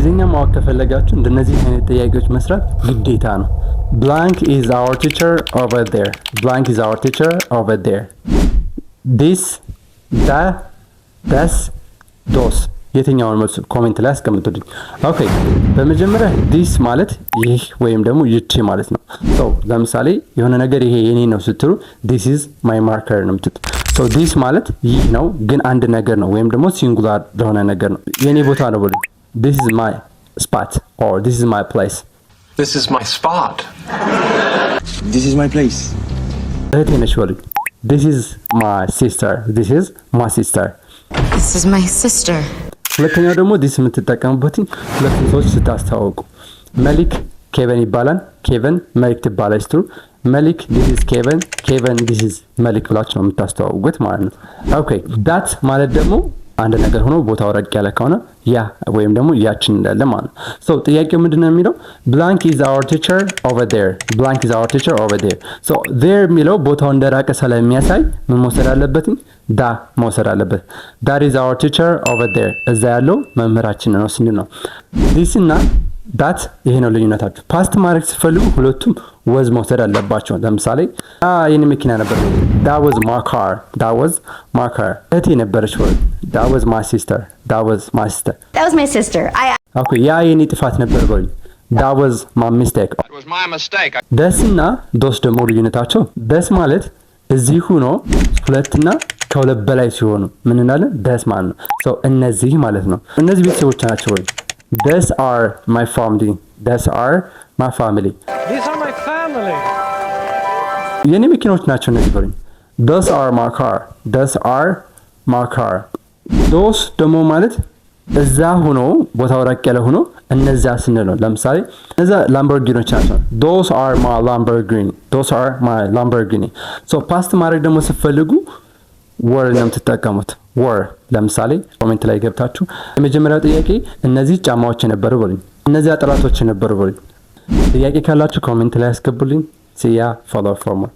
እንግሊዝኛ ማወቅ ከፈለጋችሁ እንደነዚህ አይነት ጥያቄዎች መስራት ግዴታ ነው። Blank is our teacher over there. Blank is our teacher over there. This, the, these, those። የትኛውን መልሱ comment ላይ አስቀምጡልኝ። Okay፣ በመጀመሪያ this ማለት ይህ ወይም ደግሞ ይቺ ማለት ነው። So ለምሳሌ የሆነ ነገር ይሄ የኔ ነው ስትሉ "This is my marker" ነው የምትሉት። So this ማለት ይህ ነው፣ ግን አንድ ነገር ነው ወይም ደግሞ singular ለሆነ ነገር ነው። የኔ ቦታ ነው በሉኝ። This is my spot or this is my place. This is my spot. This is my place. እህቴ ነች በሉኝ። This is my sister. This is my sister. This is my sister. ሁለተኛው ደግሞ this የምትጠቀሙበትን ሁለቱን ሰዎች ስታስተዋውቁ፣ መሊክ ኬቨን ይባላል። ኬቨን መሊክ ትባላለች ስትሉ "መሊክ, this is ኬቨን፣ ኬቨን, this is መሊክ" ብላችሁ ነው የምታስተዋውቁት ማለት ነው። Okay፣ that ማለት ደግሞ አንድ ነገር ሆኖ ቦታው ራቅ ያለ ከሆነ ያ ወይም ደግሞ ያችን እንዳለ ማለት ነው። So ጥያቄው ምንድን ነው የሚለው? Blank is our teacher over there. Blank is our teacher over there. So there የሚለው ቦታው እንደራቀ ስለሚያሳይ ምን መውሰድ አለበት? The መውሰድ አለበት። That is our teacher over there፣ እዛ ያለው መምህራችን ነው ስንል ነው። This እና that ይሄ ነው ልዩነታቸው። Past ማድረግ ሲፈልጉ ሁለቱም was መውሰድ አለባቸው። ለምሳሌ የኔ መኪና ነበር፣ that was my car. That was my car። እህቴ ነበረች፣ that was my sister. That was my sister. That was my sister. I Okay፣ ያ የኔ ጥፋት ነበር በሉኝ። That was my mistake. It was my mistake. These እና those ደግሞ ልዩነታቸው፣ these ማለት እዚህ ሆኖ ሁለትና ከሁለት በላይ ሲሆኑ ምን እንላለን? These ማለት ነው። So እነዚህ ማለት ነው። እነዚህ ቤተሰቦች ናቸው ወይ? These are my family. These are my family. These are my family. የኔ መኪናዎች ናቸው እነዚህ በሉኝ። Those are my car. Those are my car. Those ደግሞ ማለት እዛ ሆኖ ቦታው ራቅ ያለ ሆኖ እነዛ ስንል ነው። ለምሳሌ እነዛ ላምበርጊኖች ናቸው። Those are my Lamborghini. Those are my Lamborghini። So past ማድረግ ደግሞ ስትፈልጉ were ነው የምትጠቀሙት። Were። ለምሳሌ comment ላይ ገብታችሁ የመጀመሪያው ጥያቄ እነዚህ ጫማዎች ነበሩ በሉኝ። እነዚያ ጠላቶች ነበሩ በሉኝ። ጥያቄ ካላችሁ comment ላይ ያስገቡልኝ። See ya. Follow for more.